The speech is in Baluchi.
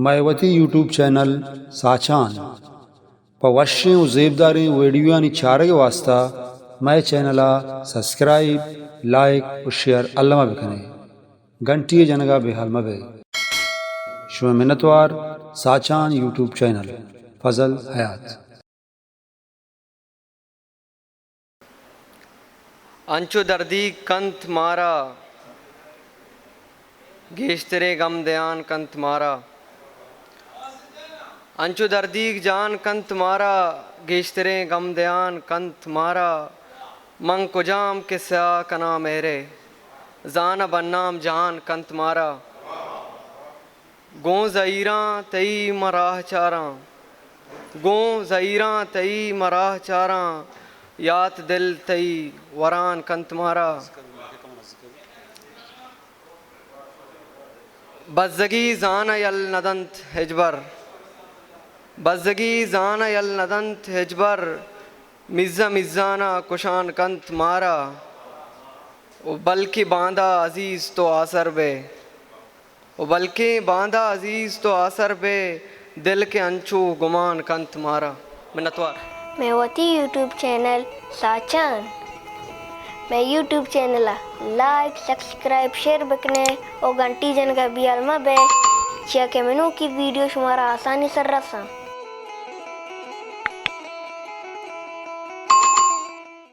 مئے وتی یوٹیوب چینل ساچان پہ وشیں و زیبداریں ویڈیوانی چارگ واسطہ مئے چینل ء سبسکرائب، لائک و شیئر الما بکنے۔ گھنٹی جنگا بے حال مبے۔ شمئے منتوار، ساچان یوٹیوب چینل، فضل حیات۔ انچو دردیگ کنت مارا، گیشتریں غم دیان کنت مارا۔ انچو دردیگ جان کنت مارا، گیشتریں غم دیان کنت مارا۔ من کجام کسہ کناں مہرے، زانہ بنام جان کنت مارا۔ گوں زہیراں تئی من راہ چاراں، گوں زہیراں تئی من راہ چاراں، یات دل تئی وران کنت مارا۔ بزگی زانہ یل نہ دنت ہچبر، بزگی زانہ یل نہ دنت ہچبر، مزہ مزانا کشان کنت مارا۔ و بلکیں باندا عزیز تو آسر بئے، و بلکیں باندا عزیز تو آسر بئے، دل کہ انچو گمان کنت مارا۔ منتوار۔ مئے وتی یوٹیوب چینل ساچان، مئے یوٹیوب چینل ء لائک، سبسکرائب، شیئر بکنے و گھنٹی جنگا بیال مہ بئے، چیا کہ منوکی ویڈیو شمارا آسانی سر رساں۔